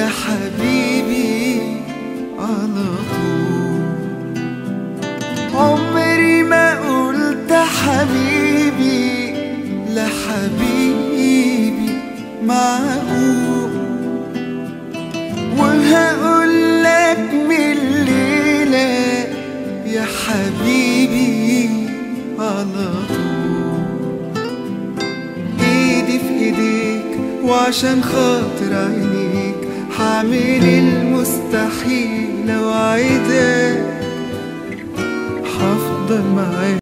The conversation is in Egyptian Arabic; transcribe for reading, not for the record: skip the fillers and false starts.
لحبيبي على طول. عمري ما قلت حبيبي لحبيبي معقول، وهقول لك من الليلة يا حبيبي على طول. ايدي في ايديك وعشان خاطر عينيك هعمل المستحيل اوعدك.